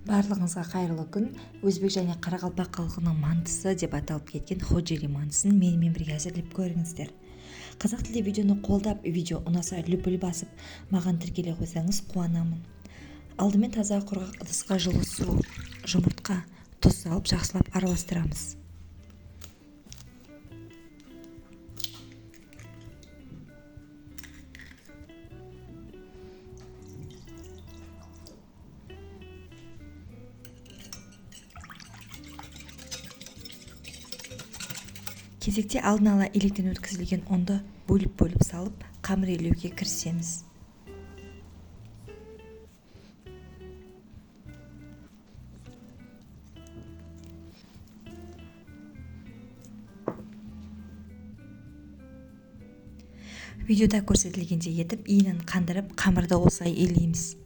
Барлығыңызға қайырлы күн. Өзбек және қарақалпақ халқының мантысы деп аталып кеткен Ходжали мантысын менімен бірге әзірлеп көріңіздер. Қазақ тілді видеоны қолдап, видео ұнаса лүпіл басып, маған тіркеле қойсаңыз қуанамын. Алдымен таза құрғақ ыдысқа жылы су, жұмыртқа, тұз салып жақсылап араластырамыз. Кезекте алдын ала електен өткізілген ұнды бөліп-бөліп салып, қамыр илеуге кірісеміз. Видеода көрсетілгендей етіп, иінін қандырып, қамырды осылай илейміз.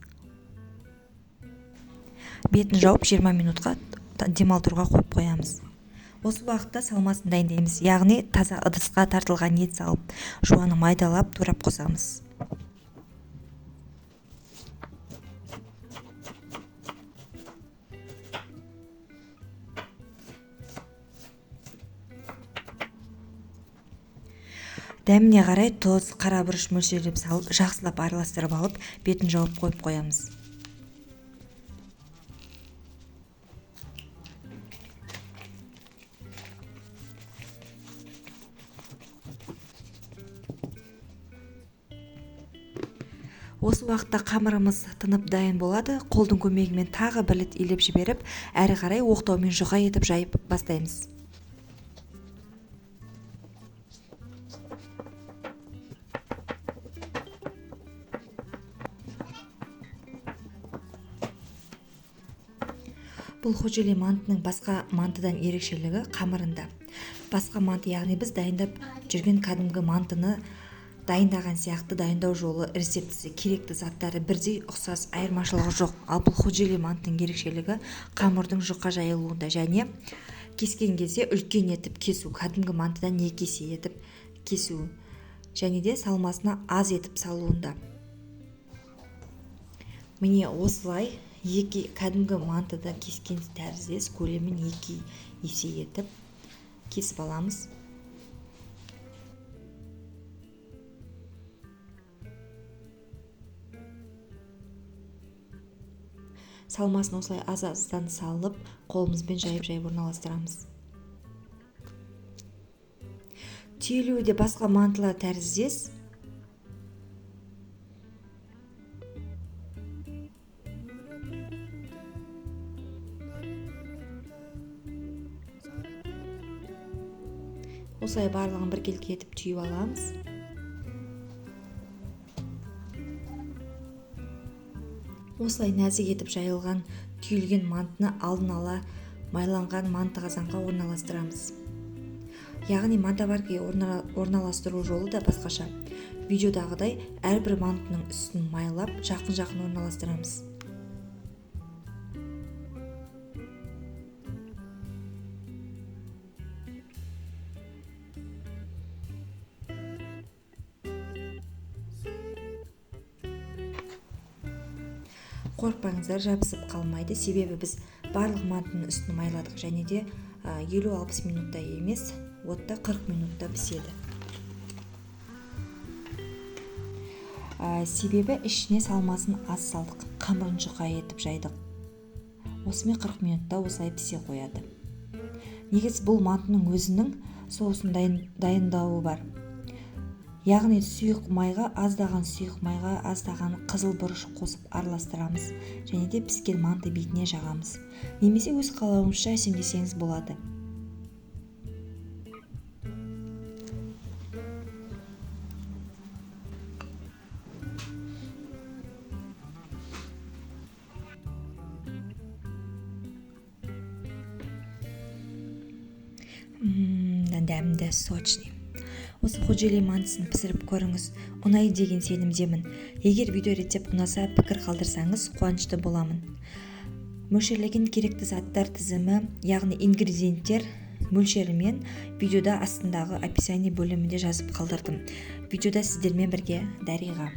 Бетін жауып 20 минутқа демалдыруға қойып қоямыз. Осы уақытта салмасын дайындаймыз, яғни таза ыдысқа тартылған ет салып, жуаны майдалап турап қосамыз. Дәміне қарай тұз, қара бұрыш мөлшерлеп салып, жақсылап араластырып алып, бетін жауып қойып қоямыз. Осы уақытта қамырымыз тынып дайын болады. Қолдың көмегімен тағы бір рет илеп жіберіп, әрі қарай оқтаумен жұқа етіп жайып бастаймыз. Бұл Ходжали мантының басқа мантыдан ерекшелігі қамырында. Басқа манты, яғни біз дайындап жүрген кәдімгі мантыны дайындаған сияқты дайындау жолы, рецептісі, керекті заттары бірдей, ұқсас, айырмашылығы жоқ. Ал бұл Ходжали мантының ерекшелігі қамырдың жұқа жайылуында және кескен кезде үлкен етіп кесу, кәдімгі мантыдан екі есе етіп кесу және де салмасына аз етіп салуында. Міне осылай екі кәдімгі мантыда кескен тәріздес көлемін екі есе етіп кесіп аламыз. Салмасын осылай аз-аздан салып, қолымызбен жайып-жайып орналастырамыз. Түйілуі де басқа мантылар тәріздес. Осылай барлығын біркелкі етіп түйіп аламыз. Осылай нәзік етіп жайылған, түйілген мантыны алдын ала майланған манты қазанға орналастырамыз. Яғни мантоваркаға орналастыру жолы да басқаша. Видеодағыдай әрбір мантының үстін майлап, жақын-жақын орналастырамыз. Қорықпаңыздар, жабысып қалмайды, себебі біз барлық мантының үстін майладық және де 50-60 минутта емес, отта 40 минутта піседі. Себебі ішіне салмасын аз салдық, қамырын жұқа етіп жайдық. Осымен 40 минутта осылай пісе қояды. Негізі бұл мантының өзінің соусын дайындауы бар. Яғни сұйық майға аздаған сұйық майға аздаған қызыл бұрыш қосып араластырамыз және де піскен манты бетіне жағамыз. Немесе өз қалауыңызша әсемдесеңіз болады. Дәмді, сочный. Осы Ходжали мантысын пісіріп көріңіз, ұнайды деген сенімдемін. Егер видео рецепт ұнаса, пікір қалдырсаңыз, қуанышты боламын. Мөлшерлеген керекті заттар тізімі, яғни ингредиенттер мөлшерімен видеода астындағы описание бөлімінде жазып қалдырдым. Видеода сіздермен бірге Дариға.